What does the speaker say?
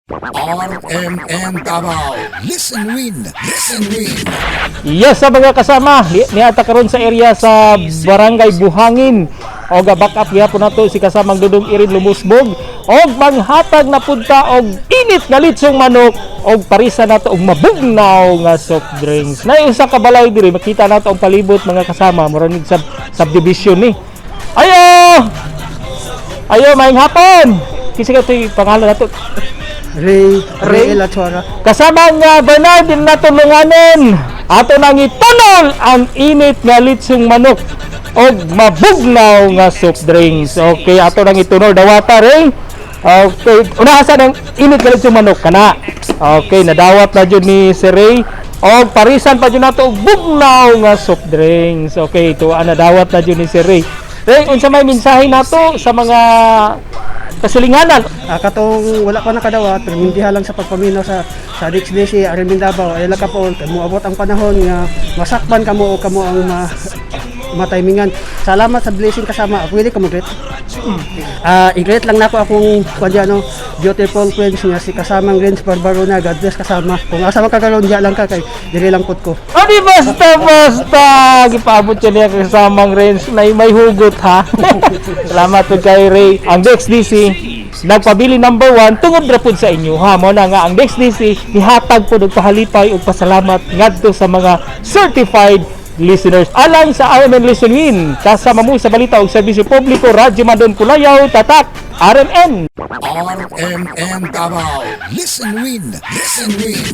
RMN Davao. Listen win, listen win. Yes, sa mga kasama, niata karon sa area sa Barangay Buhangin. Og back up gyapon nato si kasamang Dudong Irin Lumusbog og manghatag na punta og init nga litsong manok og parisa nato og mabugnaw nga soft drinks. Na usa ka balay diri, makita nato ang palibot, mga kasama, mura nig subdivision ni. Ayo! Ayo, maayong hapon. Kinsa ka to'y pangalan nato? Ray, Ray? Ray Latsuara. Kasama nga Bernard natulunganon. Ato nang itunol ang init nga litsong manok og mabugnaw nga soft drinks. Okay, ato nang itunol, dawata, Ray. Okay, unahan sa ng init nga litsong manok kana. Okay, nadawat na jud ni Sir Ray. Og parisan pa jud nato og bugnaw nga soft drinks. Okay, ito ang nadawat na jud ni Sir Ray. Ray, unsa may mensahe nato sa mga kasilinganan? Katong wala pa nakadawat, permindiha lang sa pagpaminaw sa DXDC, RMN Davao, ay lang kapoon, kay moabot ang panahon nga masakpan kamo o kamo ang matimingan. Salamat sa blessing, kasama. Pwede ka mo-greet? I-greet lang nako akong kwan dyan, no, beautiful friends nga si kasamang Renz Barbarona. God bless, kasama. Kung asa man ka karon, diya lang ka kay diri lang pud ko. O di basta basta gipaabot siya niya kasamang Renz na may hugot ha. Salamat pud kay Ray. Ang DXDC nagpabili number 1 tungod ra pud sa inyo ha. Mo na nga ang DXDC nihatag pud og pahalipay ug pasalamat ngadto sa mga certified listeners. Alang sa RMN Listen Win, kasama mo sa balita ug serbisyo publiko, Radyo Madon Kulayaw, Tatak, RMN. RMN Davao. Listen win, listen win.